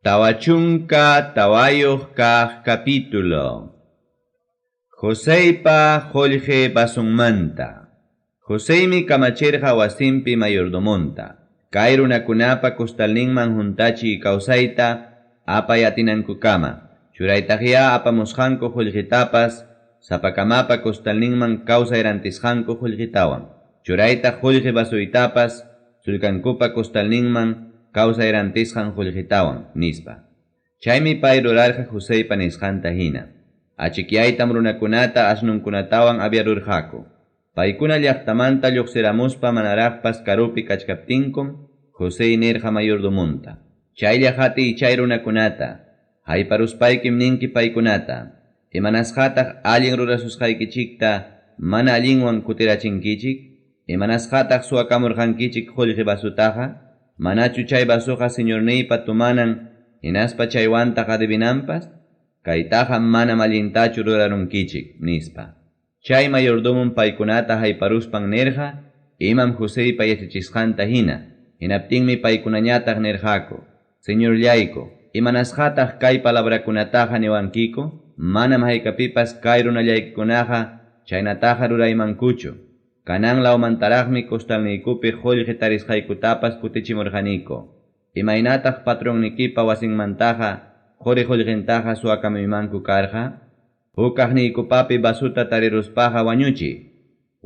44 kaq capítulo. Joseypa qullqi vasunmanta. Joseymi kamachirqa wasinpi mayordomonta. Kay runakunapa kustalninman huntachiy kawsayta apay atinankukama. Churaytaqyá apamusqanku qullqitapas sapakamapa kustalninman kawsay rantisqanku qullqitawan. Churaytaq qullqi vasuytapas sullkankupa kustalninman kawsay rantisqan qullqitawan, nispa. Chaymi pay rurarqa Joseypa nisqanta hina. Achikyaytam runakunata asnunkunatawan aviarurqaku. Paykuna llaqtamanta lluqsiramuspa manaraqpas karupi kachkaptinkum, Josey nirqa mayordomonta: Chaylla hatiy chay runakunata, hayparuspaykim ninki paykunata, imanasqataq allin rurasusqaykichikta mana allinwan kutirachinkichik, imanasqataq suwakamurqankichik qullqi vasutaqa, manachu chay vasuqa señorniypa tumanan hinaspa chaywantaq adivinanpas, kaytaqa manam allintachu rurarunkichik, nispa. Chay mayordomom paykunata hayparuspan nirqa, imam Joseypa yachachisqanta hina, hinaptinmi paykunañataq nirqaku: Señorllayku, imanasqataq kay palabrakunataqa niwankiku, manam haykapipas kay runallaykikunaqa chaynataqa ruraymankuchu. Kanan lawmantaraqmi kustalniykupi qullqi tarisqaykutapas kutichimurqaniku. Imaynataq patronnikipa wasinmantaqa quri qullqintaqa suwakamuymanku karqa? Huk kaqniykupapi vasuta tariruspaqa wañuchiy.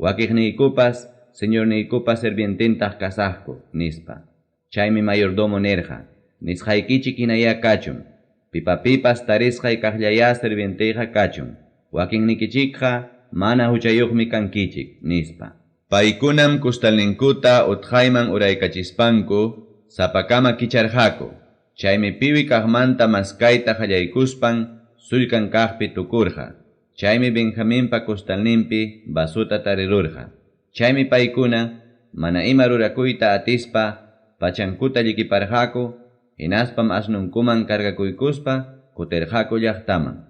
Wakiqniykupas señorniykupa sirviententaq kasaqku, nispa. Chaymi mayordomo nirqa: Nisqaykichik hinayá kachun. Pipapipas tarisqay kaqllayá sirvienteyqa kachun. Wakinnikichikqa mana huchayuqmi kankichik, nispa. Paykunam kustalninkuta utqayman uraykachispanku sapakama kicharqaku. Chaymi piwi kaqmanta maskayta qallaykuspan sullkan kaqpi tukurqa. Chaymi Benjaminpa kustalninpi vasuta tarirurqa. Chaymi paykuna mana ima rurakuyta atispa pachankuta llikiparqaku, hinaspam asnunkuman cargakuykuspa kutirqaku llaqtaman.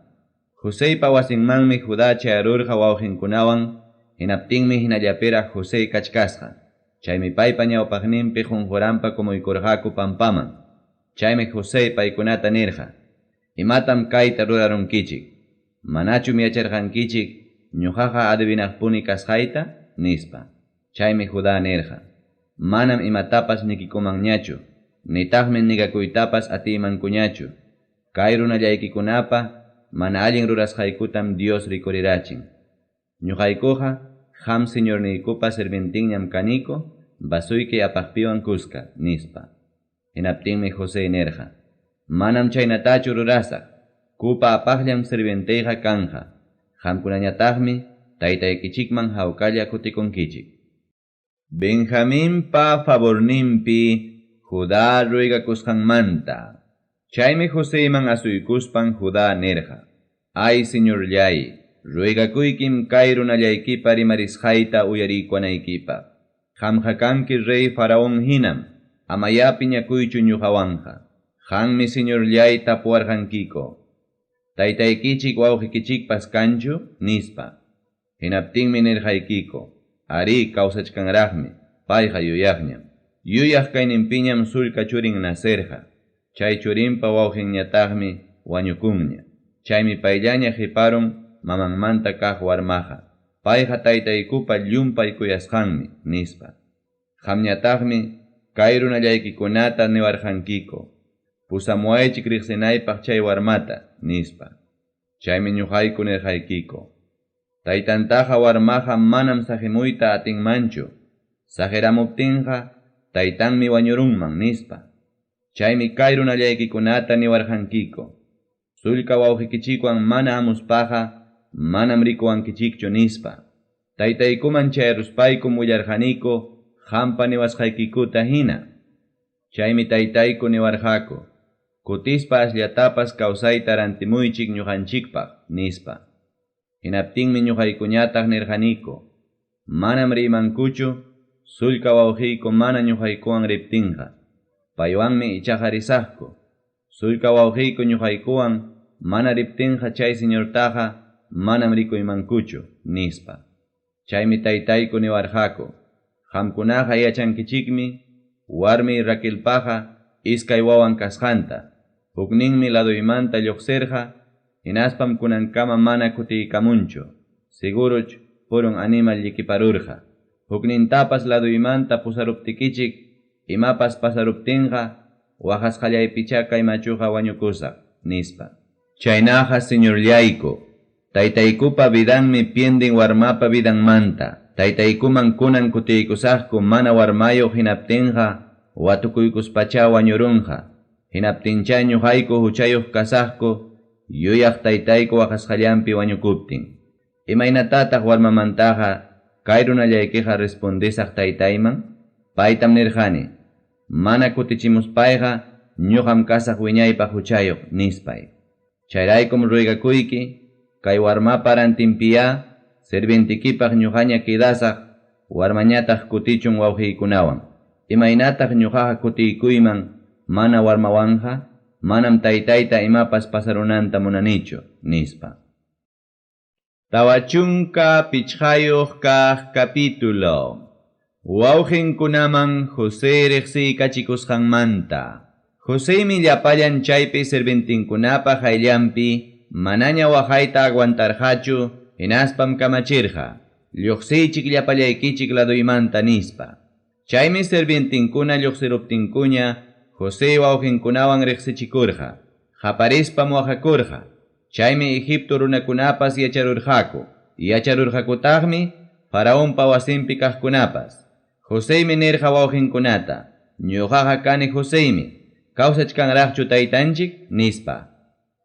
Joseypa wasinmanmi Judá chayarurqa wawqinkunawan, hinaptinmi hinallapiraq Josey kachkasqa. Chaymi paypa ñawpaqninpi qunquranpa kumuykurqaku pampaman. Chaymi Josey paykunata nirqa: Imatam kayta rurarunkichik? Manachum yacharqankichik ñuqaqa adivinaqpuni kasqayta? Nispa. Chaymi Judá nirqa: Manam imatapas nikikumanñachu, nitaqmi nigakuytapas atiymankuñachu. Kay runallaykikunapa mana allin rurasqaykutam Dios rikurirachin. Ñuqaykuqa qam señorniykupa sirvientinñam kaniko, vasuyki apaqpiwan kuska, nispa. Hinaptinmi José nirqa: Manam chaynatachu rurasaq, kupa apaqllam sirvienteyqa kanja. Qamkunañataqmi taytaykichikman hawkalla kutikunkichik. Benjaminpa favorninpi Judá ruegakusqanmanta. Chaymi Joseyman asuykuspan Judá nirqa: Ay señorllay, ruegakuykim kay runallaykipa rimarisqayta uyarikunaykipaq. Qamqa kanki rey Faraón hinam, amayá piñakuychu ñuqawanqa. Qanmi señorllay tapuwarqankiko. Taytaykichik wawqikichikpas kanchu, nispa. Hinaptinmi nirqaykiko: Arí, kawsachkanraqmi, payqa yuyaqñam. Yuyaq kayninpiñam sullka churin nacerqa. Chay churinpa wawqinñataqmi wañukunña. Chaymi payllaña qiparun mamanmanta kaq warmaqa. Payqa taytaykupa llumpay kuyasqanmi, nispa. Qamñataqmi kay runallaykikunata niwarqankiko: Pusamuwaychik riqsinaypaq chay warmata, nispa. Chaymi ñuqayku nirqaykiko: Taytantaqa warmaqa manam saqimuyta atinmanchu. Saqiramuptinqa taytanmi wañurunman, nispa. Chaymi kay runallaykikunata niwarqankiko: Sullka wawqikichikwan mana hamuspaqa manam rikuwankichikchu, nispa. Taytaykuman chayaruspaykum willarqaniku qampa niwasqaykikuta hina. Chaymi taytayku niwarqaku: Kutispa asllatapas kawsayta rantimuychik ñuqanchikpaq, nispa. Hinaptinmi ñuqaykuñataq nirqaniku: Manam riymankuchu sullka wawqiyku mana ñuqaykuwan riptinqa. Paywanmi ichaqa risaqku. Sullka wawqiyku ñuqaykuwan mana riptinqa chay señortaqa manam rikuymankuchu, nispa. Chaymi taytayku niwarqaku: Qamkunaqa yachankichikmi warmi Raquelpaqa iskay wawan kasqanta. Hukninmi ladoymanta lluqsirqa, hinaspam kunankama mana kutiykamunchu. Seguruch purun animal llikiparurqa. Huknintapas ladoymanta pusaruptikichik, imapas pasaruptinqa, waqasqallaypichá kay machuqa wañukusaq, nispa. Chaynaqa, señorllayku, taytaykupa vidanmi pienden warmapa vidanmanta. Taytaykuman kunan kutiykusaqku mana warmayuq hinaptinqa watukuykuspachá wañurunqa. Hinaptinchá ñuqayku huchayuq kasaqku yuyaq taytayku waqasqallanpi wañukuptin. Imaynatataq warmamantaqa kay runallaykiqa respondesaq taytayman? Paytam nirqani, mana kutichimuspayqa ñuqam kasaq wiñaypaq huchayuq, nispay. Chayraykum ruegakuyki, kay warmapa rantinpiyá sirvientikipaq ñuqaña quedasaq, warmañataq kutichun wawqiykunawan. Imaynataq ñuqaqa kutiykuyman mana warmawanqa, manam taytayta imapas pasarunanta munanichu, nispa. 45 kaq capítulo. Wawqinkunaman José riqsiykachikusqanmanta. Joseymi llapallan chaypi sirvientinkunapa qayllanpi manaña waqayta aguantarqachu, hinaspam kamachirqa, lluqsiychik llapallaykichik ladoymanta nispa. Chaymi sirvientinkuna lluqsiruptinkuña José wawqinkunawan riqsichikurqa, qaparispam waqakurqa. Chaymi Egipto runakunapas yacharurqaku, yacharurqakutaqmi Faraonpa wasinpi kaqkunapas. Joseymi nirqa wawqinkunata, ñuqaqa kani Joseymi, kawsachkanraqchu taytanchik, nispa.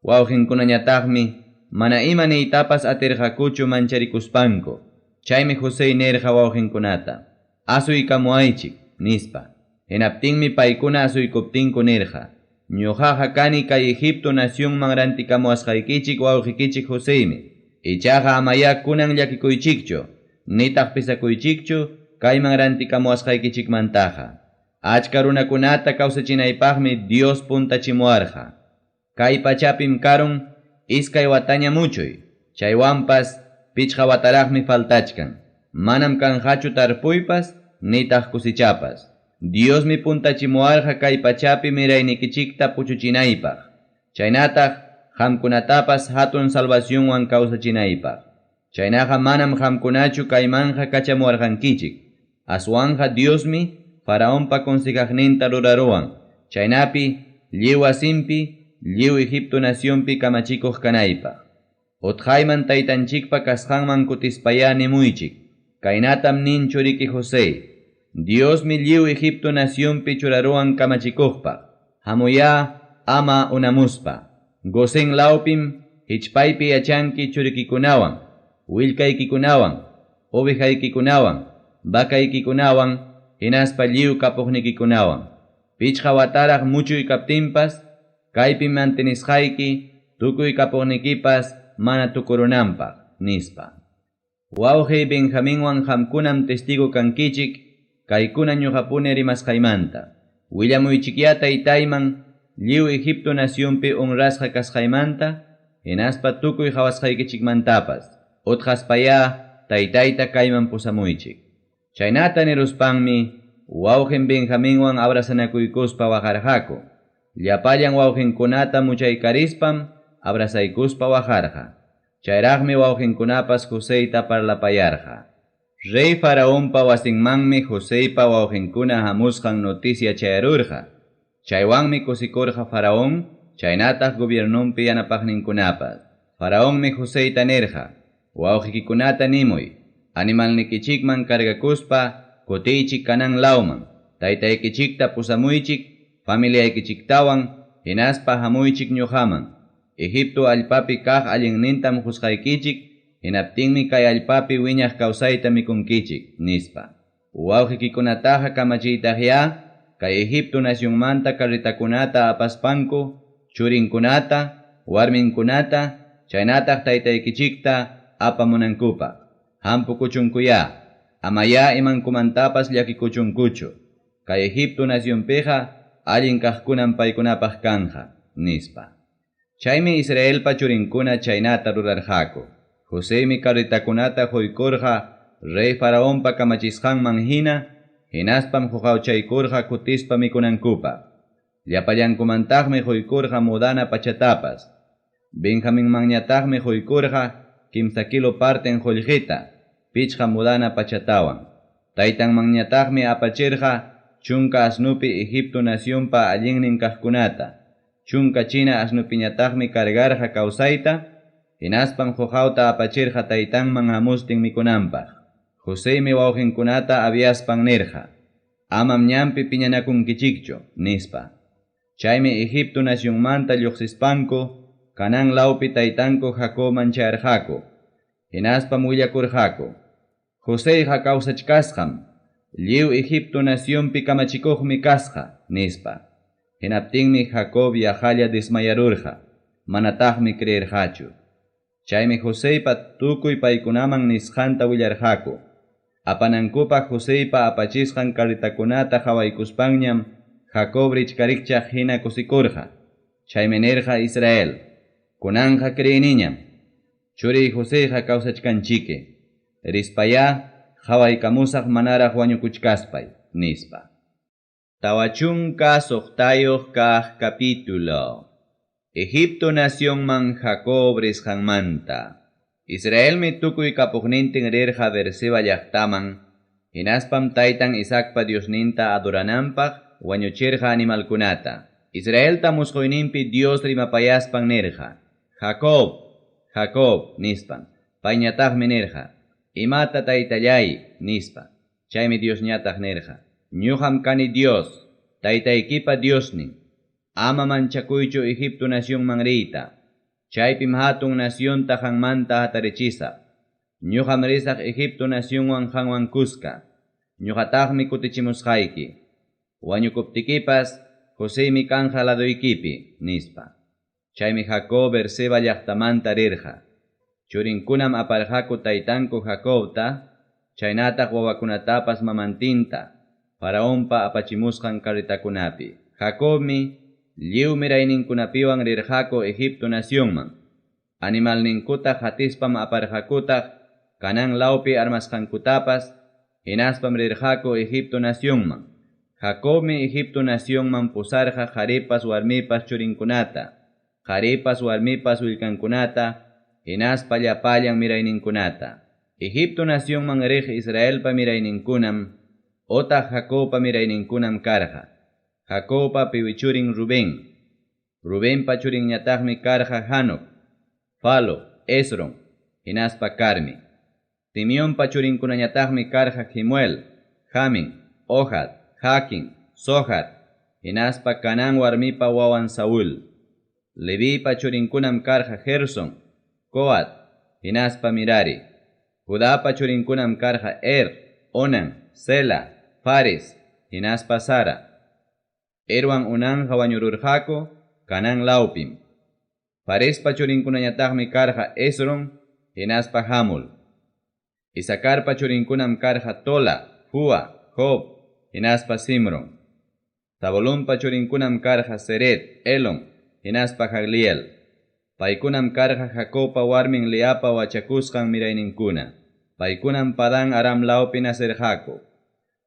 Wawqinkunañataqmi mana ima niytapas atirqakuchu mancharikuspanku. Chaymi José nirqa wawqinkunata, asuykamuwaychik, nispa. Hinaptinmi paykuna asuykuptinku nirqa, ñuqaqa kani kay Egipto nacionman rantikamuwasqaykichik wawqikichik Joseymi. Ichaqa amayá kunan llakikuychikchu, nitaq pesakuychikchu kayman rantikamuwasqaykichikmantaqa. Achka runakunata kawsachinaypaqmi Dios puntachimuwarqa. Kay pachapim karun iskay wataña muchuy, chaywanpas pichqa wataraqmi faltachkan. Manam kanqachu tarpuypas nitaq kusichapas. Diosmi puntachimuwarqa kay pachapi miraynikichikta puchuchinaypaq. Chaynataq qamkunatapas hatun salvacionwan kawsachinaypaq. Chaynaqa manam qamkunachu kaymanqa kachamuwarqankichik. Aswanqa Diosmi Faraonpa consejaqninta ruraruwan. Chaynapi lliw wasinpi, lliw Egipto nacionpi kamachikuq kanaypaq. Utqayman taytanchikpa kasqanman kutispayá nimuychik. Kaynatam nin churiki José. Diosmi lliw Egipto nacionpi churaruwan kamachikuqpaq. Hamuyá ama unamuspa. Gosén lawpim hichpaypi yachanki churikikunawan, willkaykikunawan, ovejaykikunawan, vacaykikunawan, hinaspa lliw kapuqnikikunawan. Pichqa wataraq muchuy kaptinpas, kaypim mantenisqayki tukuy kapuqnikipas mana tukurunanpaq, nispa. Wawqiy Benjaminwan qamkunam testigo kankichik, kaykuna ñuqapuni rimasqaymanta. Willamuychikyá taytayman lliw Egipto nacionpi honrasqa kasqaymanta, hinaspa tukuy qhawasqaykichikmantapas. Utqaspayá taytayta kayman pusamuychik. Chaynata niruspanmi wawqin Benjaminwan abrazanakuykuspa waqarqaku. Llapallan wawqinkunata muchaykaриspam abrazaykuspa waqarqa. Chayraqmi wawqinkunapas Joseyta parlapayarqa. Rey Faraonpa wasinmanmi Joseypa wawqinkuna hamusqan noticia chayarurqa. Chaywanmi kusikurqa Faraón, chaynataq gobiernonpi yanapaqninkunapas. Faraonmi Joseyta nirqa, wawqikikunata nimuy, animalnikichikman cargakuspa kutiychik Canaán lawman, taytaykichikta pusamuychik, familiaykichiktawan, hinaspa hamuychik ñuqaman. Egipto allpapi kaq allinnintam qusqaykichik, hinaptinmi kay allpapi wiñaq kawsayta mikunkichik, nispa. Wawqikikunataqa kamachiytaqyá, kay Egipto nacionmanta carretakunata apaspanku, churinkunata, warminkunata, chaynataq taytaykichikta apamunankupaq. Hampukuchunkuyá, amayá imankumantapas llakikuchunkuchu. Kay Egipto nacionpiqa allin kaqkunam paykunapaq kanja, nispa. Chaymi Israelpa churinkuna chaynata rurarqaku. Josemi carretakunata quykurqa rey Faraonpa kamachisqanman hina, hinaspam huqawchaykurqa kutispa mikunankupaq. Llapallankumantaqmi qoykurqa mudana pachatapas. Benjaminmanñataqmi qoykurqa 3 kilo parten qollqeta, 5 mudana pachatawan. Taytanmanñataqmi apachirqa 10 asnupi Egipto nacionpa allinnin kaqkunata. 10 china asnupiñataqmi cargarqa kawsayta, hinaspam quqawta apachirqa taytanman hamustin mikunanpaq. Joseymi wawqinkunata aviaspan nirqa: Amam ñanpi piñanakunkichikchu, nispa. Chaymi Egipto nacionmanta lluqsispanku Canaán lawpi taytanku Jacobman chayarqaku. Hinaspam willakurqaku: Joseyqa kawsachkasqam, lliw Egipto nacionpi kamachikuqmi kasqa, nispa. Hinaptinmi Jacob yaqalla desmayarurqa, manataqmi creerqachu. Chaymi Joseypa tukuy paykunaman nisqanta willarqaku. Apanankupaq Joseypa apachisqan carretakunata qawaykuspanñam Jacob richkarikchaq hina kusikurqa. Chaymi nirqa Israel: Kunanqa creeniñam, churiy Joseyqa kawsachkanchiki. Rispayá qawaykamusaq manaraq wañukuchkaspay, nispa. 46 kaq capítulo. Egipto nacionman Jacob risqanmanta. Israelmi tukuy kapuqnintin rirqa Beerseba llaqtaman, hinaspam taytan Isaacpa Diosninta adorananpaq wañuchirqa animalkunata. Israelta musquyninpi Dios rimapayaspan nirqa: Jacob, Jacob, nispan. Payñataqmi nirqa: Imata taytallay, nispa. Chaymi Diosñataq nirqa: Ñuqam kani Dios, taytaykipa Diosnin. Ama manchakuychu Egipto nacionman riyta. Chaypim hatun nacionta qanmanta hatarichisaq. Ñuqam risaq Egipto nacionwan qanwan kuska. Ñuqataqmi kutichimusqayki. Wañukuptikipas Joseymi kanja ladoykipi, nispa. Chaymi Jacob Beerseba llaqtamanta rirqa. Churinkunam aparqaku taytanku Jacobta, chaynataq wawakunatapas mamantinta, Faraonpa apachimusqan carretakunapi. Jacobmi lliw mirayninkunapiwan rirqaku Egipto nacionman. Animalninkuta hatispam aparqakutaq Canaán lawpi armasqankutapas, hinaspam rirqaku Egipto nacionman. Jacobmi Egipto nacionman pusarqa qharipas warmipas churinkunata, qharipas warmipas willkankunata, hinaspa llapallan mirayninkunata. Egipto nacionman riq Israelpa mirayninkunam, otaq Jacobpa mirayninkunam karqa. Jacobpa piwichurin Rubén. Rubenpa churinñataqmi karqa Hanok, Falo, Esron, hinaspa Carmi. Simeonpa churinkunañataqmi karqa Jemuel, Jamin, Ohad, Jaquín, Sohar, hinaspa Canaán warmipa wawan Saúl. Levipa churinkunam karqa Gerson, Coat, hinaspa Mirari. Judapa churinkunam karqa Er, Onan, Sela, Fares, hinaspa Sara. Erwan Onanja wañururqaku Canaán lawpim. Farespa churinkunañataqmi karqa Esron, hinaspa Hamul. Isacarpa churinkunam karqa Tola, Fua, Job, hinaspa Simron. Zabulonpa churinkunam karqa Sered, Elon, hinaspa Jagliel. Paykunam karqa Jacobpa warmin Leapa wachakusqan mirayninkuna. Paykunam Padán Aram lawpi nacerqaku.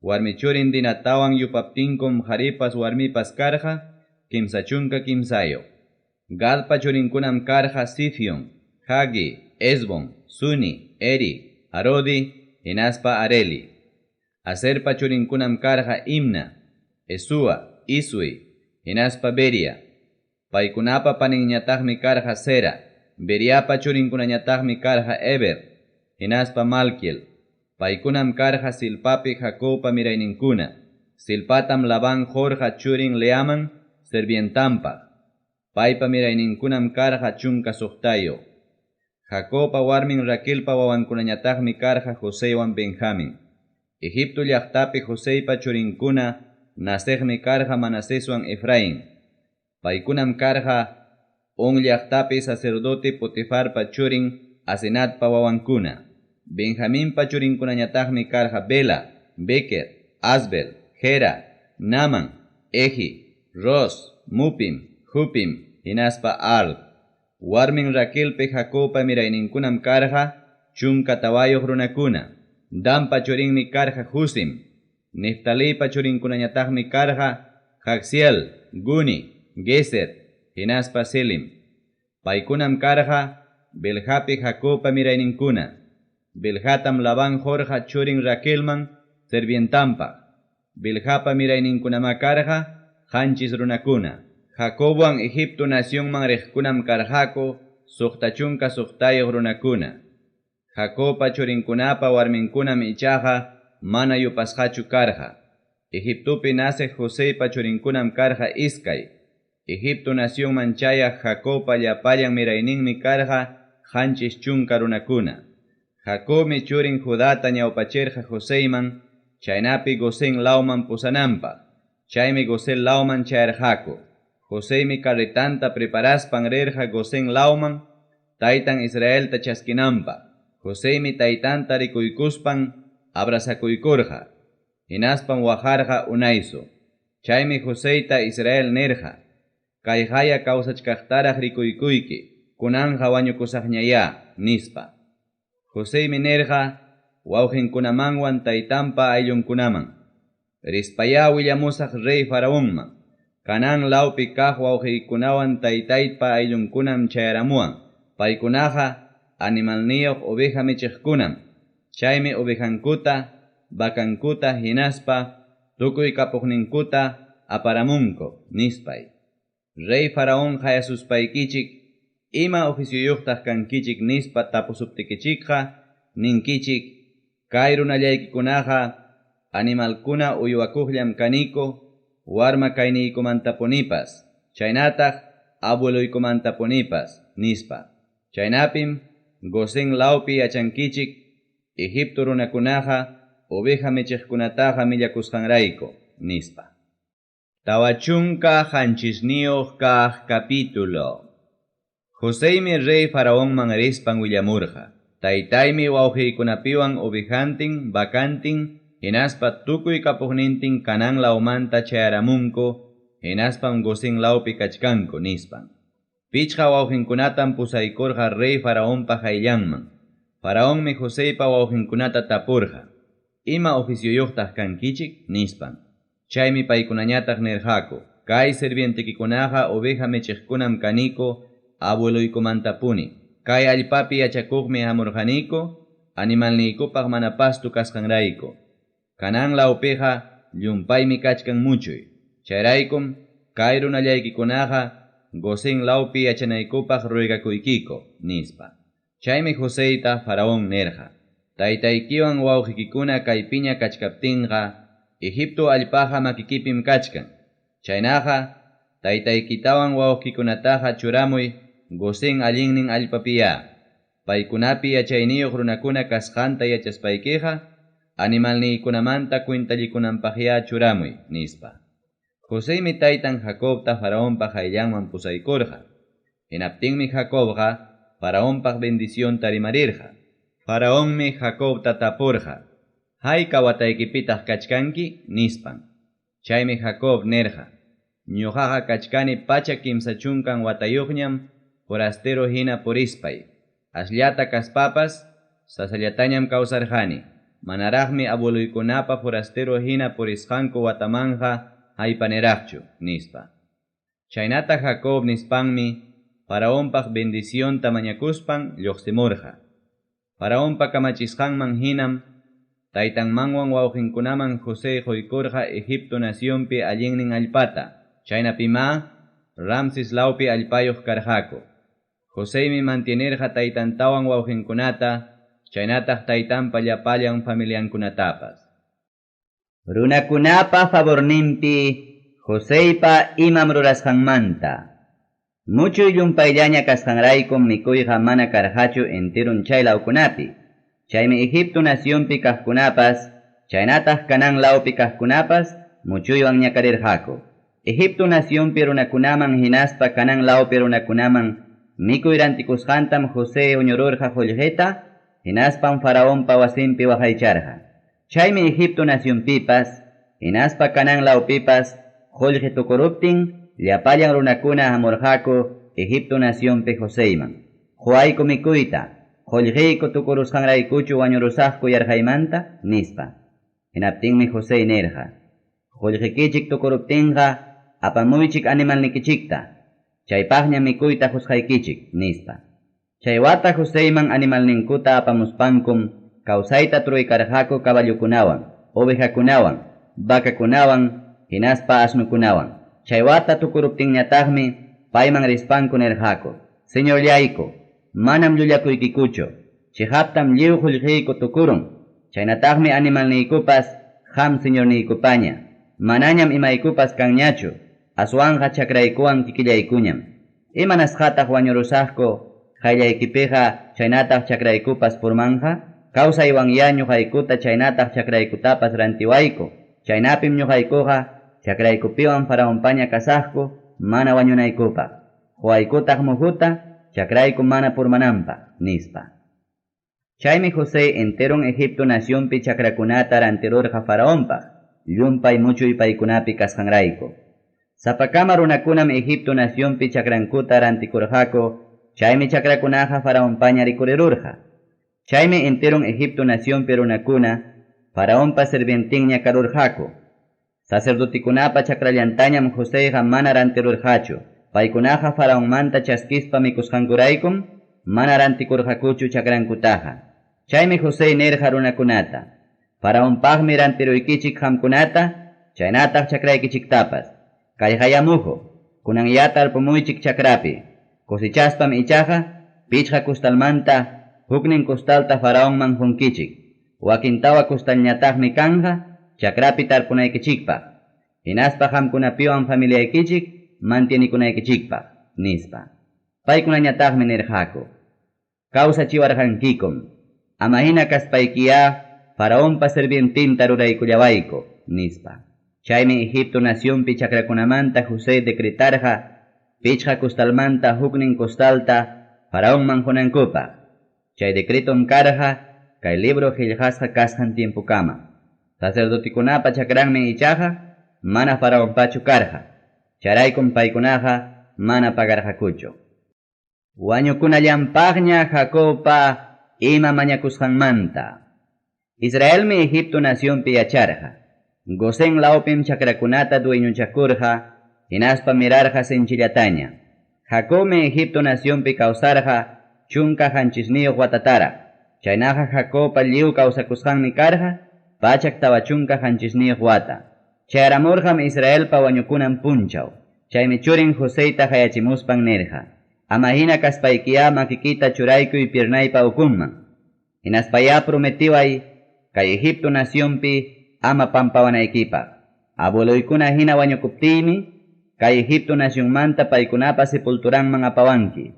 Warmi churin Dinatawan yupaptinkum qharipas warmipas karqa 33. Gadpa churinkunam karqa Sifion, Hagi, Esbon, Suni, Eri, Arodi, hinaspa Areli. Aserpa churinkunam karqa Imna, Esua, Isui, hinaspa Beria. Paykunapa paninñataqmi karqa Sera. Beriapa churinkunañataqmi karqa Eber, hinaspa Malkiel. Paykunam karqa Silpapi Jacobpa mirayninkuna. Silpatam Labán qurqa churin Leaman servientanpaq. Paypa mirayninkunam karqa 16. Jacobpa warmin Raquelpa wawankunañataqmi karqa Joseywan Benjamín. Egipto llaqtapi Joseypa churinkuna naceqmi karqa Manaseswan Efraín. Paykunam karqa On llaqtapi sacerdote Potifarpa churin Asenatpa wawankuna. Benjaminpa churinkunañataqmi karqa Bela, Beker, Asbel, Gera, Naman, Eji, Ros, Mupim, Hupim, hinaspa Ard. Warmin Raquelpi Jacobpa mirayninkunam karqa 14 runakuna. Danpa churinmi karqa Husim. Neftalipa churinkunañataqmi karqa Jacziel, Guni, Geser, hinaspa Selim. Paykunam karqa Bilhapi Jacobpa mirayninkuna. Bilhatam Labán qurqa churin Raquelman sirvientanpaq. Bilhapa mirayninkunamá karqa qanchis runakuna. Jacobwan Egipto nacionman riqkunam karqaku 66 runakuna. Jacobpa churinkunapa warminkunam ichaqa mana yupasqachu karqa. Egiptopi naceq Joseypa churinkunam karqa 2. Egipto nacionman chayaq Jacobpa llapallan mirayninmi karqa 70 runakuna. Jacobmi churin Judata ñawpachirqa Joseyman, chaynapi Gosén lawman pusananpaq. Chaymi Gosén lawman chayarqaku. Joseymi carretanta preparaspan rirqa Gosén lawman, taytan Israelta chaskinanpaq. Joseymi taytanta rikuykuspan abrazakuykurqa. Hinaspam waqarqa unaysu. Chaymi Joseyta Israel nirqa: Kayqaya kawsachkaqtaraq rikuykuyki, kunanqa wañukusaqñayá, nispa. Joseymi nirqa wawqinkunamanwan taytanpa ayllunkunaman: Rispayá willamusaq rey Faraonman. Canaán lawpi kaq wawqiykunawan taytaypa ayllunkunam chayaramuwan. Paykunaqa animalniyuq oveja michiqkunam. Chaymi ovejankuta, vacankuta hinaspa tukuy kapuqninkuta aparamunku, nispay. Rey Faraón qayasuspaykichik, ima oficioyuqtaq kankichik nispa tapusuptikichikqa, ninkichik, kay runallaykikunaqa animalkuna uywakuqllam kaniku, warma kayniykumantapunipas, chaynataq abueloykumantapunipas, nispa. Chaynapim Gosén lawpi yachankichik, Egipto runakunaqa oveja michiqkunataqa millakusqanrayku, nispa. 47 kaq capítulo. Joseymi rey Faraonman rispan willamurqa: Taytaymi wawqiykunapiwan ovejantin, vacantin, hinaspa tukuy kapuqnintin Canaán lawmanta chayaramunku, hinaspam Gosén lawpi kachkanku, nispan. 5 wawqinkunatam pusaykurqa rey Faraonpa qayllanman. Faraonmi Joseypa wawqinkunata tapurqa: Ima oficioyuqtaq kankichik, nispan. Chaymi paykunañataq nirqaku: Kay sirvientekikunaqa oveja michiqkunam kaniku abueloykumantapuni. Kay allpapi yachakuqmi hamurqaniku, animalniykupaq mana pasto kasqanrayku. Canaán lawpiqa llumpaymi kachkan muchuy. Chayraykum kay runallaykikunaqa Gosén lawpi yachanaykupaq ruegakuykiku, nispa. Chaymi Joseyta Faraón nirqa: Taytaykiwan wawqikikuna kaypiña kachkaptinqa, Egipto allpaqa makikipim kachkan. Chaynaqa taytaykitawan wawqikunataqa churamuy Gosén allinnin allpapiyá. Paykunapi yachayniyuq runakuna kasqanta yachaspaykiqa, animalniykunamanta cuentallikunanpaqyá churamuy, nispa. Joseymi taytan Jacobta Faraonpa qayllanman pusaykurqa. Hinaptinmi Jacobqa Faraonpaq bendicionta rimarirqa. Faraonmi Jacobta tapurqa: Hayka wataykipitaq kachkanki, nispan. Chaymi Jacob nirqa: Ñuqaqa kachkani 130 watayuqñam forastero hina purispay. Asllata kaspapas sasallatañam kawsarqani. Manaraqmi abueluykunapa forastero hina purisqanku watamanja haypaniraqchu, nispa. Chaynata Jacob nispanmi Faraonpaq bendicionta mañakuspan lluqsimurqa. Faraonpa kamachisqanman hinam taytanmanwan wawqinkunaman José quykurqa Egipto nacionpi allinnin allpata. Chaynapimá Ramses lawpi allpayuq karqaku. Joseymi mantienirqa taytantawan wawqinkunata, chaynataq taytanpa llapallan familiankunatapas. Runakunapa favorninpi Joseypa imam rurasqanmanta. Muchuy llumpayllaña kasqanraykum mikuyqa mana karqachu enterun chay lawkunapi. Chaymi Egipto nacionpi kaqkunapas, chaynataq Canaán lawpi kaqkunapas muchuywan ñakarirqaku. Egipto nacionpi runakunaman hinaspa Canaán lawpi runakunaman mikuy rantikusqantam José uñururqa qullqita, hinaspam Faraonpa wasinpi waqaycharqa. Chaymi Egipto nacionpipas, hinaspa Canaán lawpipas qullqi tukuruptin, llapallan runakuna hamurqaku Egipto nacionpi Joseyman. Quwayku mikuyta, qullqiyku tukurusqanraykuchu wañurusaqku yarqaymanta, nispa. Hinaptinmi José nirqa: Qullqikichik tukuruptinqa, apamuychik animalnikichikta, chaypaqña mikuyta qusqaykichik, nispa. Chay wata Joseyman animalninkuta apamuspankum kawsayta truykarqaku caballokunawan, ovejakunawan, vacakunawan, hinaspa asnukunawan. Chay wata tukuruptinñataqmi payman rispanku nirqaku: Señorllayku, manam llullakuykikuchu, chiqaptam lliw qullqiyku tukurun, chaynataqmi animalniykupas qam señorniykupaña, manañam imaykupas kanñachu, aswanqa chakraykuwan kikillaykuñam. Imanasqataq wañurusaqku qayllaykipiqa chaynataq chakraykupas purmanja? Kawsaywanyá ñuqaykuta chaynataq chakraykutapas rantiwayku, chaynapim ñuqaykuqa chakraykupiwan faraonpaña kasaqku mana wañunaykupaq. Quwaykutaq muhuta chakrayku mana purmananpaq, nispa. Chaymi José enteron Egipto nacionpi chakrakunata rantirurqa faraonpaq, llumpay muchuy paykunapi kasqanrayku. Sapakama runakunam Egipto nacionpi chakrankuta rantikurqaku, chaymi chakrakunaqa faraonpaña rikurirurqa. Chaymi enteron Egipto nacionpi runakuna faraonpa sirvientinña karurqaku. Sacerdotikunapa chakrallantañam Joseyqa mana rantirurqachu. Paykunaqa faraonmanta chaskispa mikusqankuraykum mana rantikurqakuchu chakrankutaqa. Chaymi José nirqa runakunata: Faraonpaqmi rantiruykichik qamkunata, chaynataq chakraykichiktapas. Kayqaya muhu, kunanyá tarpumuychik chakrapi. Cosechaspam ichaqa pichqa kustalmanta huknin kustalta faraonman qunkichik. Wakin tawa kustalñataqmi kanqa chakrapi tarpunaykichikpaq. Hinaspa qamkunapiwan familiaykichik mantienikunaykichikpaq, nispa. Paykunañataqmi nirqaku: Kawsachiwarqankikum, ama hina kaspaykiyá faraonpa sirvientinta ruraykullawayku, nispa. Chaymi Egipto nacionpi chakrakunamanta José decretarqa pichqa kustalmanta huknin kustalta faraonman qunankupaq. Chay decretom karqa kay libro qillqasqa kasqan tiempokama. Sacerdotikunapa chakranmi ichaqa mana faraonpachu karqa. Chayraykum paykunaqa mana pagarqakuchu. Wañukunallanpaqña Jacobpa ima mañakusqanmanta. Israelmi Egipto nacionpi yacharqa. Gosén lawpim chakrakunata dueñochakurqa, hinaspa mirarqa sinchillataña. Jacobmi Egipto nacionpi kawsarqa 17 watataraq. Chaynaqa Jacobpa lliw kawsakusqanmi karqa 147 wata. Chayaramurqam Israelpa wañukunan punchaw. Chaymi churin Joseyta hayachimuspan nirqa: Ama hina kaspaykiyá makikita churaykuy piernaypa ukunman. Hinaspayá prometiway kay Egipto nacionpi ama pampawanaykipaq. Abueloykuna hina wañukuptiymi kay Egipto nacionmanta paykunapa sepulturanman apawanki.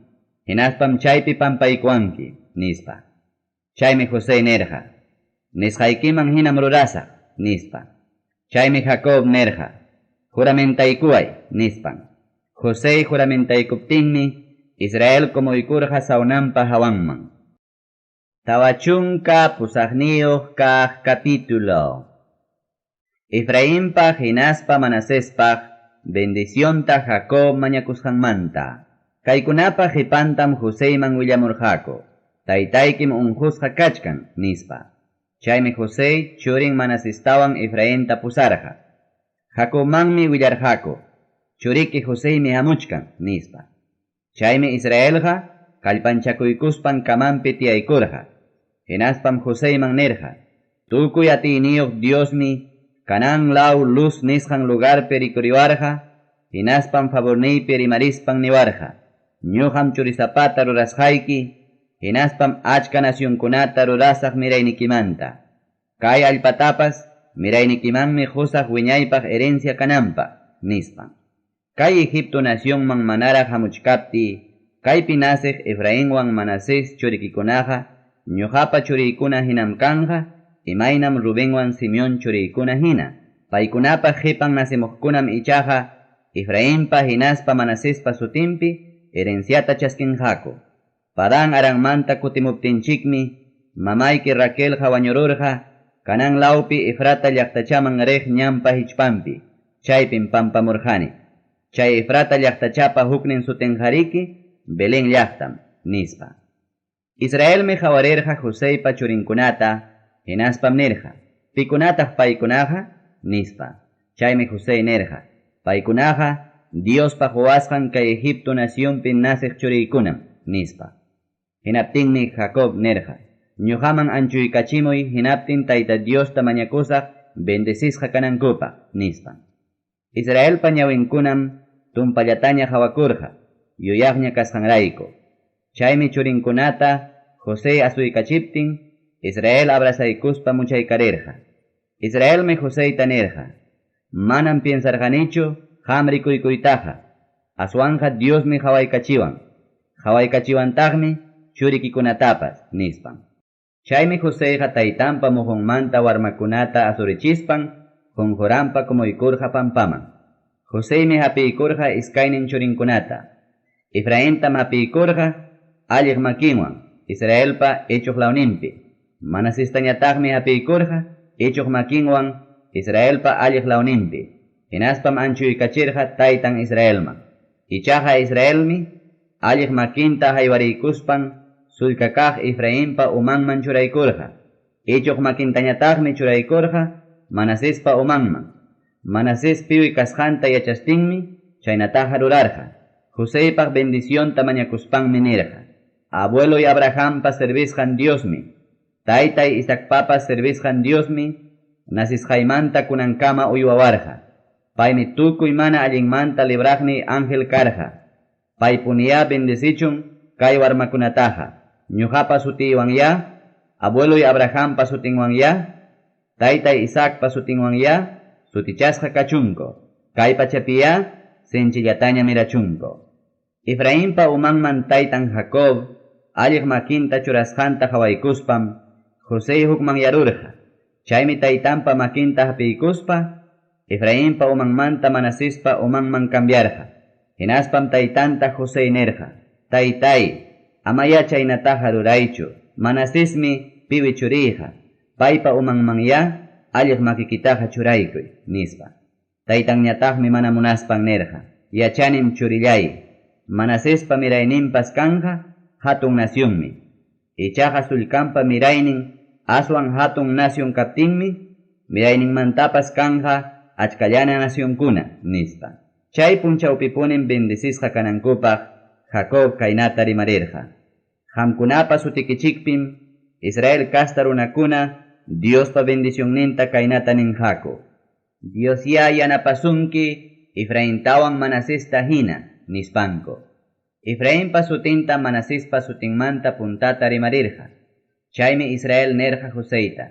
Hinaspam chaypi pampaykuwanki, nispa. Chaymi José nirqa: Nisqaykiman hinam rurasaq, nispa. Chaymi Jacob nirqa: Juramentaykuway, nispan. José juramentaykuptinmi Israel kumuykurqa sawnanpa hawanman. 48 kaq capítulo. Efrainpaq hinaspa Manasespaq bendicionta Jacob mañakusqanmanta. Kaykunapa qipantam Joseyman willamurqaku: Taytaykim unqusqa kachkan, nispa. Chaymi José churin Manasestawan Efrainta pusarqa. Jacobmanmi willarqaku: Churiki Joseymi hamuchkan, nispa. Chaymi Israelqa kallpanchakuykuspan kamanpi tiyaykurqa. Hinaspam Joseyman nirqa: Tukuy atiyniyuq Diosmi Canaán law Luz nisqan lugarpi rikuriwarqa, hinaspam favorniypi rimarispan niwarqa: Ñuqam churisapata rurasqayki, hinaspam achka nacionkunata rurasaq miraynikimanta. Kay allpatapas miraynikimanmi qusaq wiñaypaq herencia kananpaq, nispa. Kay Egipto nacionman manaraq hamuchkaptiy, kaypi naciq Efrainwan Manasés churikikunaqa ñuqapa churiykuna hinam kanqa, imaynam Rubenwan Simeón churiykuna hina. Paykunapa qipan nacimuqkunam ichaqa Efrainpa hinaspa Manasespa sutinpi herenciata chaskinqaku. Padán Aranmanta kutimuptinchikmi mamayki Raquelqa wañururqa Canaán lawpi Efrata llaqtachaman riq ñanpa hichpanpi, chaypim pampamurqani. Chay Efrata llaqtachapa huknin sutinqariki Belén llaqtam, nispa. Israelmi qawarirqa Joseypa churinkunata, hinaspam nirqa: Pikunataq paykunaqa, nispa. Chaymi José nirqa: Paykunaqa Diospa quwasqan kay Egipto nacionpi naceq churiykunam, nispa. Hinaptinmi Jacob nirqa, Ñuqaman anchuykachimuy hinaptin Tayta Diosta mañakusaq bendecisqa kanankupaq, nispa. Israelpa ñawinkunam tumpallataña qawakurqa, yuyaqña kasqanrayku. Chaymi churinkunata José asuykachiptin, Israel abrazaykuspa muchaykarirqa. Israelmi Joseyta nirqa, Manam piensarqanichu qam rikuykuytaqa, aswanqa Diosmi qawaykachiwan, qawaykachiwantaqmi churikikunatapas, nispan. Chaymi Joseyqa taytanpa mujunmanta warmakunata asurichispan qunquranpa kumuykurqa pampaman. Joseymi hapiykurqa iskaynin churinkunata. Efraintam hapiykurqa alliq makinwan, Israelpa ichuq lawninpi. Manasestañataqmi hapiykurqa ichuq makinwan, Israelpa alliq lawninpi. Hinaspam anchuykachirqa taytan Israelman. Ichaqa Israelmi alliq makinta haywariykuspan sullka kaq Efrainpa umanman churaykurqa. Ichuq makintañataqmi churaykurqa Manasespa umanman. Manasés piwi kasqanta yachastinmi chaynataqa rurarqa. Joseypaq bendicionta mañakuspanmi nirqa, Abueloy Abrahampa servisqan Diosmi, taytay Isaacpapas servisqan Diosmi nacisqaymanta kunankama uywawarqa. Paymi tukuy mana allinmanta libraqniy ángel karqa. Paypuniyá bendecichun kay warmakunataqa. Ñuqapa sutiywanyá, abueloy Abrahampa sutinwanyá, taytay Isaacpa sutinwanyá sutichasqa kachunku. Kay pachapiyá sinchillataña mirachunku. Efrainpa umanman taytan Jacob alliq makinta churasqanta qawaykuspam José hukmanyarurqa. Chaymi taytanpa makinta hapiykuspa Efrainpa umanmanta Manasespa umanman cambiarqa. Hinaspam taytanta José nirqa, Taytay, amayá chaynataqa ruraychu. Manasesmi piwi churiyqa. Paypa umanmanyá alliq makikitaqa churaykuy, nispa. Taytanñataqmi mana munaspan nirqa, Yachanim churillay, Manasespa mirayninpas kanqa hatun nacionmi. Ichaqa sullkanpa miraynin aswan hatun nacion kaptinmi, mirayninmantapas kanqa achkallana nacionkuna, nispa. Chay punchawpipunim bendecisqa kanankupaq Jacob kaynata rimarirqa, Qamkunapa sutikichikpim Israel casta runakuna Diospa bendicionninta kaynata ninqaku, Diosyá yanapasunki Efraintawan Manasesta hina, nispanku. Efrainpa sutintam Manasespa sutinmanta puntata rimarirqa. Chaymi Israel nirqa Joseyta,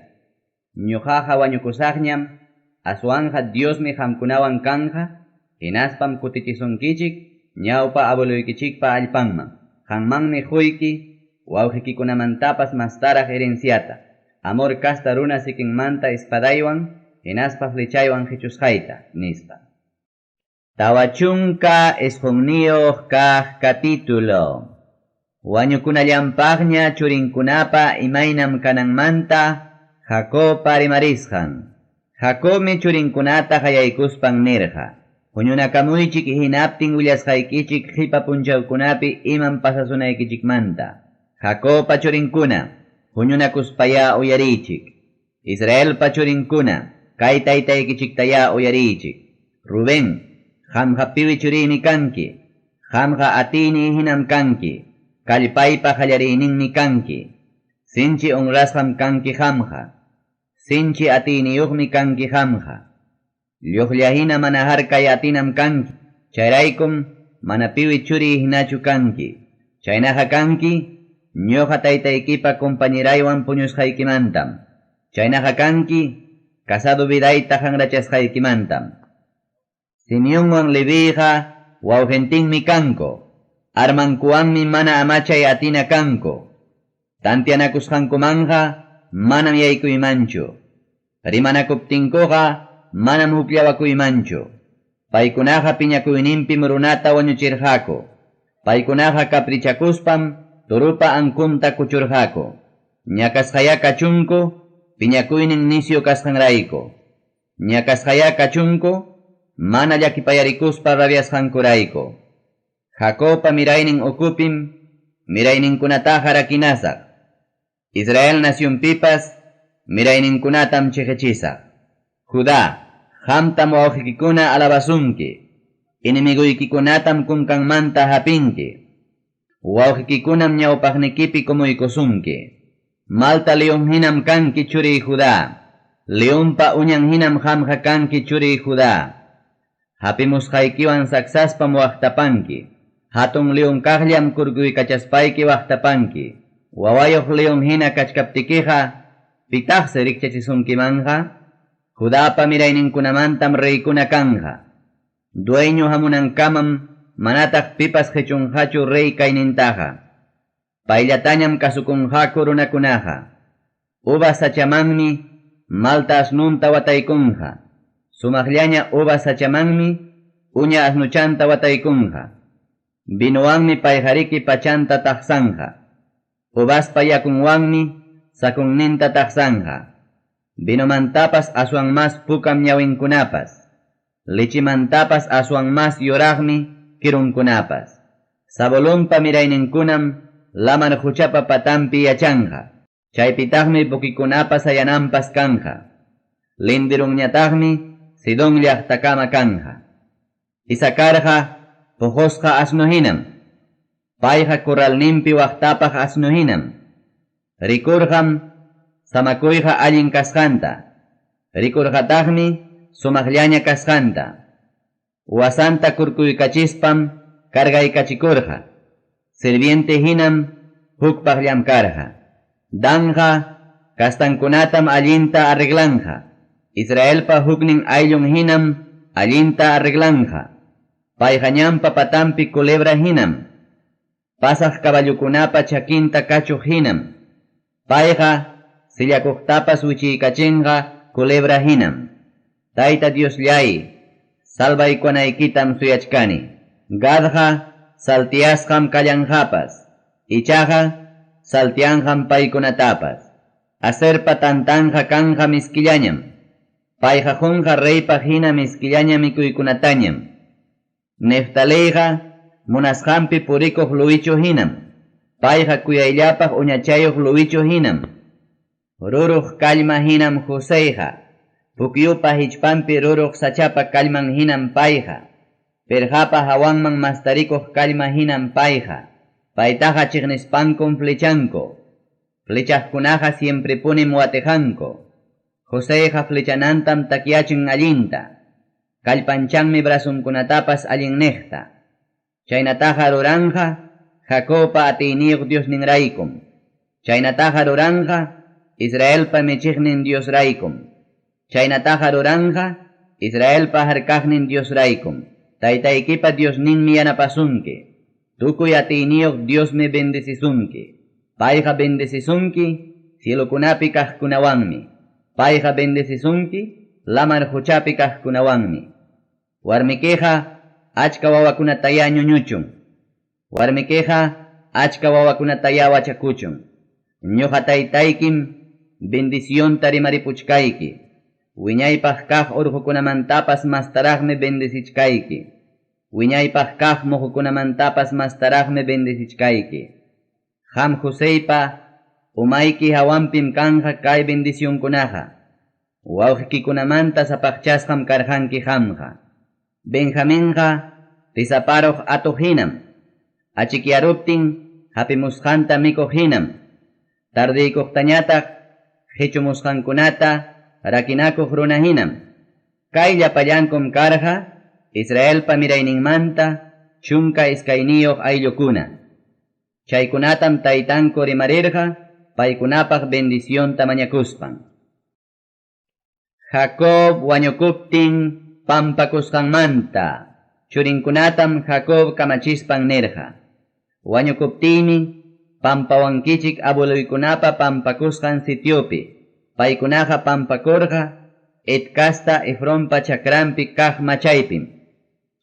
Ñuqaqa wañukusaqñam, aswanqa Diosmi qamkunawan kanqa, hinaspam kutichisunkichik ñawpa abueloykichikpa allpanman. Qanmanmi quyki wawqikikunamantapas mastaraq herenciata, Amor casta runa sikinmanta espadaywan hinaspa flechaywan qichusqayta, nispa. 49 kaq capítulo. Wañukunallanpaqña churinkunapa imaynam kananmanta Jacobpa rimarisqan. Jacobmi churinkunata qayaykuspan nirqa, Huñunakamuychik hinaptin willasqaykichik qipa punchawkunapi imam pasasunaykichikmanta. Jacobpa churinkuna, huñunakuspayá uyariychik. Israelpa churinkuna, kay taytaykichiktayá uyariychik. Rubén, qamqa piwi churiymi kanki, qamqa atiyniy hinam kanki, kallpaypa qallariyninmi kanki. Sinchi honrasqam kanki qamqa, sinchi atiyniyuqmi kanki qamqa. Lluqlla hina mana harkay atinam kanki, chayraykum mana piwi churiy hinachu kanki. Chaynaqa kanki, ñuqa taytaykipa compañeraywan puñusqaykimantam. Chaynaqa kanki, casado vidayta qanrachasqaykimantam. Simeonwan Leviyqa wawqintinmi kanku, armankuwanmi mana amachay atina kanku. Tantianakusqankumanqa manam yaykuymanchu. Rimanakuptinkuqa manam hukllawakuymanchu. Paykunaqa piñakuyninpim runata wañuchirqaku. Paykunaqa caprichakuspam turupa ankunta kuchurqaku. Ñakasqayá kachunku piñakuynin nisyu kasqanrayku. Ñakasqayá kachunku mana llakipayarikuspa rabiasqankurayku. Jacobpa miraynin ukupim mirayninkunataqa rakinasaq. Israel nacionpipas mirayninkunatam chiqichisaq. Judá, Qamtam wawqikikuna alabasunki. Enemigoykikunatam kunkanmanta hapinki. Wawqikikunam ñawpaqnikipi kumuykusunki. Malta león hinam kanki churiy Judá. Leonpa uñan hinam qamqa kanki churiy Judá. Hapimusqaykiwan saksaspam waqtapanki. Hatun león kaqllam kurkuykachaspayki waqtapanki. Wawayuq león hina kachkaptikiqa, pitaqsi rikchachisunkimanqa? Judapa mirayninkunamantam reykuna kanja. Dueño hamunankamam manataq pipas qichunqachu rey kaynintaqa. Payllatañam kasukunqaku runakunaqa. Uvas sachamanmi malta asnunta wataykunqa. Sumaqllaña uvas sachamanmi uña asnuchanta wataykunqa. Vinowanmi payqariki pachanta taqsanqa. Uvaspa yakunwanmi sakunninta taqsanqa. Vinomantapas aswan mas pukam ñawinkunapas. Lechimantapas aswan mas yuraqmi kirunkunapas. Zabulonpa mirayninkunam lamar quchapa patanpi yachanqa. Chaypitaqmi buquikunapas sayananpas kanja. Lindirunñataqmi Sidón llaqtakama kanja. Isacarqa puqusqa asnu hinam. Payqa corralninpi waqtapaq asnu hinam. Rikurqam samakuyqa allin kasqanta. Rikurqataqmi sumaqllaña kasqanta. Wasanta kurkuykachispam cargaykachikurqa. Sirviente hinam hukpaq llamkarqa. Danja kastankunatam allinta arreglanja. Israelpa huknin ayllun hinam allinta arreglanja. Payqa ñanpa patanpi culebra hinam. Pasaq caballukunapa chakinta kachuq hinam. Payqa sillakuqtapas wichiykachinqa culebra hinam. Tayta Diosllay, salvaykuwanaykitam suyachkani. Gadqa saltiasqam kallanqapas. Ichaqa saltianqam paykunatapas. Aserpa tantanja kanja miskillañam. Payqa qunqa reypaq hina miskillaña mikuykunatañam. Neftaleyqa munasqanpi purikuq luwichu hinam. Payqa kuyayllapaq uñachayuq luwichu hinam. Ruruq kallma hinam Joseyqa. Pukyupa hichpanpi ruruq sachapa kallman hinam payqa. Pirqapa hawanman mastarikuq kallma hinam payqa. Paytaqa chiqnispankum flechanku. Flechaqkunaqa siemprepunim watiqanku. Joseyqa flechanantam takyachin allinta. Kallpanchanmi brazunkunatapas allinniqta. Chaynataqa ruranja Jacobpa atiyniyuq Diosninraykum. Chaynataqa ruranja Israelpa michiqnin Diosraykum. Chaynataqa ruranja Israelpa harkaqnin Diosraykum. Taytaykipa Diosninmi yanapasunki. Tukuy atiyniyuq Diosmi bendecisunki. Payqa bendecisunki cielokunapi kaqkunawanmi. Payqa bendecisunki lamar quchapi kaqkunawanmi. Warmikiqa achka wawakunataya ñuñuchun. Warmikiqa achka wawakunataya wachakuchun. Ñuqa taytaykim bendicionta rimaripuchkayki. Wiñaypaq kaq urqukunamantapas mastaraqmi bendecichkayki. Wiñaypaq kaq muhukunamantapas mastaraqmi bendecichkayki. Qam Joseypa umayki hawanpim kanja kay bendicionkunaqa. Wawqikikunamanta sapaqchasqam karqanki qamqa. Benjaminqa tisaparuq atuq hinam. Achikyaruptin hapimusqanta mikuq hinam. Tardiykuqtañataq qichumusqankunata rakinakuq runa hinam. Kay llapallankum karqa Israelpa mirayninmanta 12 ayllukuna. Chaykunatam taytanku rimarirqa paykunapaq bendicionta mañakuspan. Jacob wañukuptin pampakusqanmanta churinkunatam Jacob kamachispan nirqa. Wañukuptiymi pampawankichik abueluykunapa pampakusqan sitiopi. Paykunaqa pampakurqa Het kasta Efronpa chakranpi kaq machaypim.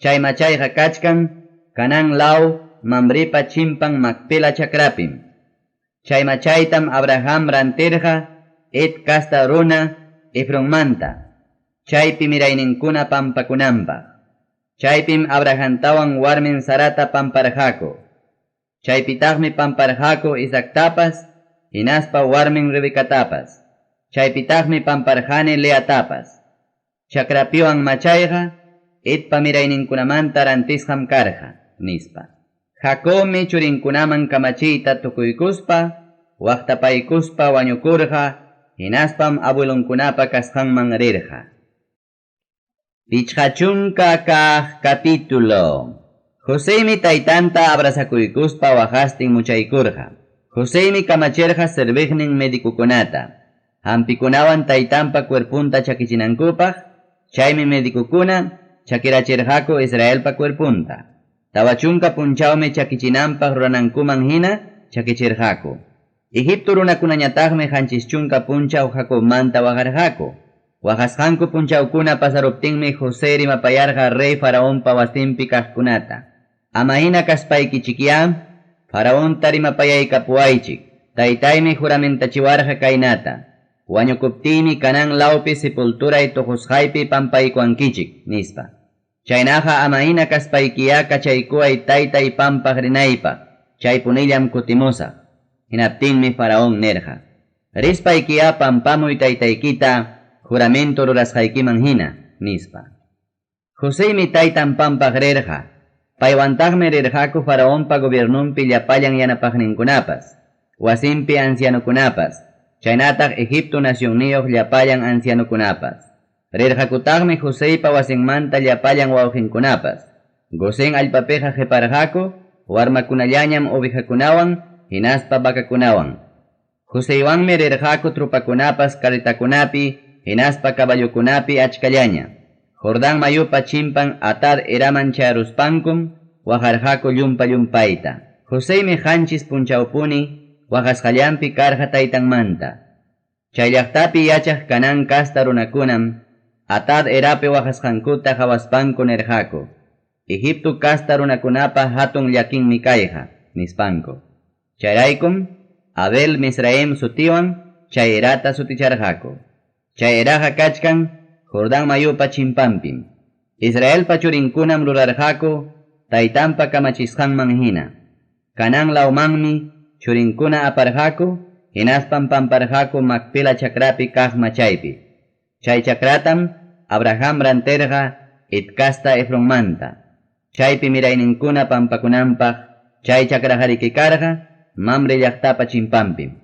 Chay machayqa kachkan Canaán law Mamripa chimpan Macpela chakrapim. Chay machaytam Abraham rantirqa Het kasta runa Efronmanta. Chaypi mirayninkuna pampakunanpaq. Chaypim Abrahamtawan warmin Sarata pamparqaku. Chaypitaqmi pamparqaku Isaactapas, hinaspa warmin Rebecatapas. Chaypitaqmi pamparqani Leatapas. Chakrapiwan machayqa Hetpa mirayninkunamanta rantisqam karqa, nispa. Jacobmi churinkunaman kamachiyta tukuykuspa, waqtapaykuspa wañukurqa, hinaspam abuelonkunapa kasqanman rirqa. 50 kaq capítulo. Joseymi taytanta abrazakuykuspa waqastin muchaykurqa. Joseymi kamachirqa serviqnin medikukunata. Hampikunawan taytanpa cuerpunta chakichinankupaq, chaymi medikukuna chakirachirqaku Israelpa cuerpunta. 40 punchawmi chakichinanpaq ruranankuman hina chakichirqaku. Egipto runakunañataqmi 70 punchaw Jacobmanta waqarqaku. Waqasqanku punchawkuna pasaruptinmi José rimapayarqa rey Faraonpa wasinpi kaqkunata. Ama hina kaspaykichikyá Faraonta rimapayaykapuwaychik. Taytaymi juramentachiwarqa kaynata. Wañukuptiymi Canaán lawpi sepulturay tuqusqaypi pampaykuwankichik, nispa. Chaynaqa ama hina kaspaykiyá kachaykuway taytay pampaq rinaypaq. Chaypunillam kutimusaq. Hinaptinmi Faraón nirqa: Rispaykiyá pampamuy taytaykita juramento rurasqaykiman hina, nispa. Joseymi taytan pampaq rirqa. Paywantaqmi rirqaku Faraonpa gobiernonpi llapallan yanapaqninkunapas, wasinpi ancianokunapas, chaynataq Egipto nacionniyuq llapallan ancianokunapas. Rirqakutaqmi Joseypa wasinmanta llapallan wawqinkunapas. Gosén allpapiqa qiparqaku warmakunallañam ovejakunawan hinaspa vacakunawan. Joseywanmi rirqaku tropakunapas carretakunapi hinaspa caballokunapi achkallaña. Jordán mayupa chimpan Atad eraman chayaruspankum waqarqaku llumpa llumpayta. Joseymi 7 punchawpuni waqasqallanpi karqa taytanmanta. Chay llaqtapi yachaq Canaán casta runakunam Atad erapi waqasqankuta qhawaspanku nirqaku: Egipto casta runakunapa hatun llakinmi kayqa, nispanku. Chayraykum Abel Misraim sutiwan chay erata suticharqaku. Chay eraqa kachkan Jordán mayupa chimpanpim. Israelpa churinkunam rurarqaku taytanpa kamachisqanman hina. Canaán lawmanmi churinkuna aparqaku, hinaspam pamparqaku Macpela chakrapi kaq machaypi. Chay chakratam Abraham rantirqa Het casta Efronmanta. Chaypi mirayninkuna pampakunanpaq chay chakraqariki karqa Mamre llaqtapa chimpanpim.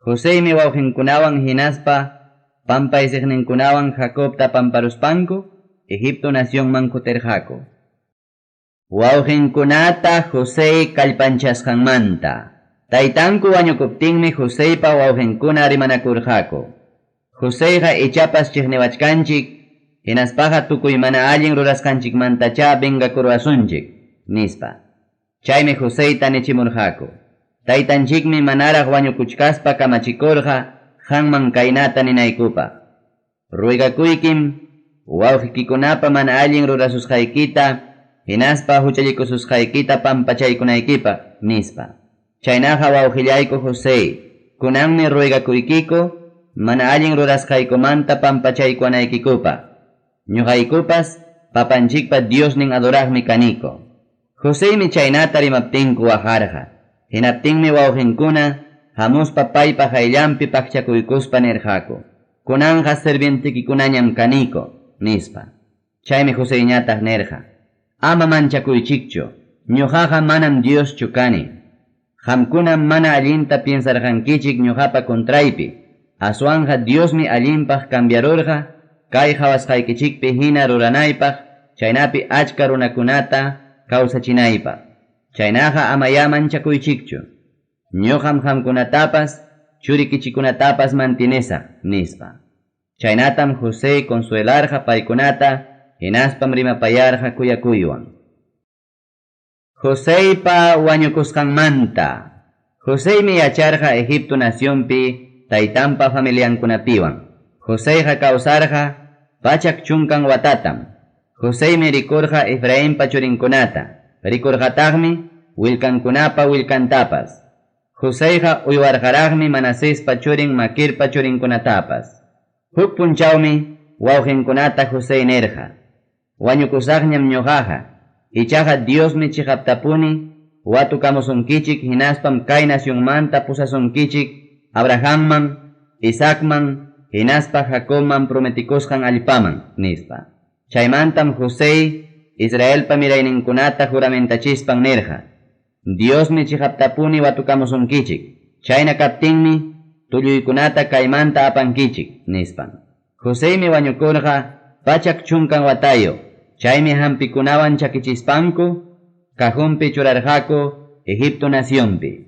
Joseymi wawqinkunawan hinaspa pampaysiqninkunawan Jacobta pamparuspanku Egipto nacionman kutirqaku. Wawqinkunata José kallpanchasqanmanta. Taytanku wañukuptinmi Joseypa wawqinkuna rimanakurqaku. Joseyqa ichapas chiqniwachkanchik, hinaspaqa tukuy mana allin rurasqanchikmantacha vengakurwasunchik, nispa. Chaymi Joseyta nichimurqaku: Taytanchikmi manaraq wañukuchkaspa kamachikurqa qanman kaynata ninaykupaq. Ruygakuykim wawqikikunapa mana allin rurasusqaykita hinaspa huchallikususqaykita pampachaykunaykipaq, nispa. Chaynaqa wawqillayku José, kunanmi ruygakuykiku mana allin rurasqaykumanta pampachaykunaykikupaq. Ñuqaykupas papanchikpa Diosnin adoraqmi kaniko. Joseymi chaynata rimaptinku waqarqa. Hinaptinmi wawqinkuna hamuspa paypa qayllanpi pakchakuykuspa nirqaku: Kunanqa sirvientikikunañam kaniko, nispa. Chaymi Joseyñataq nirqa: Ama manchakuychikchu, ñuqaqa manam Dioschu kani. Qamkunam mana allinta piensarqankichik ñuqapa contraypi. Aswanja Diosmi allinpaq cambiarurqa kay qhawasqaykichikpi hina ruranaypaq, chaynapi achka runakunata kawsachinaypaq. Chaynaqa amayá manchakuychikchu. Ñuqam qamkunatapas churikichikunatapas mantinesaq, nispa. Chaynatam José consuelarqa paykunata, hinaspam rimapayarqa kuyakuywan. Joseypa wañukusqanmanta. Joseymi yacharqa Egipto nacionpi taytanpa familiankunapiwan. Joseyqa kawsarqa 110 watatam. Joseymi rikurqa Efrainpa churinkunata. Rikurqataqmi willkankunapa willkantapas. Joseyqa uywarqaraqmi Manasespa churin Maquirpa churinkunatapas. Huk punchawmi wawqinkunata José nirqa: Wañukusaqñam ñuqaqa. Ichaqa Diosmi chiqaptapuni watukamusunkichik hinaspam kay nacionmanta pusasunkichik Abrahamman, Isaacman, hinaspa Jacobman prometikusqan allpaman, nispa. Chaymantam Josey Israelpa mirayninkunata juramentachispan nirqa: Diosmi chiqaptapuni watukamusunkichik, chayna kaptinmi tulluykunata kaymanta apankichik, nispan. Joseymi wañukurqa 110 watayo, chaymi hampikunawan chakichispanku, cajonpi churarqaku Egipto nacionpi.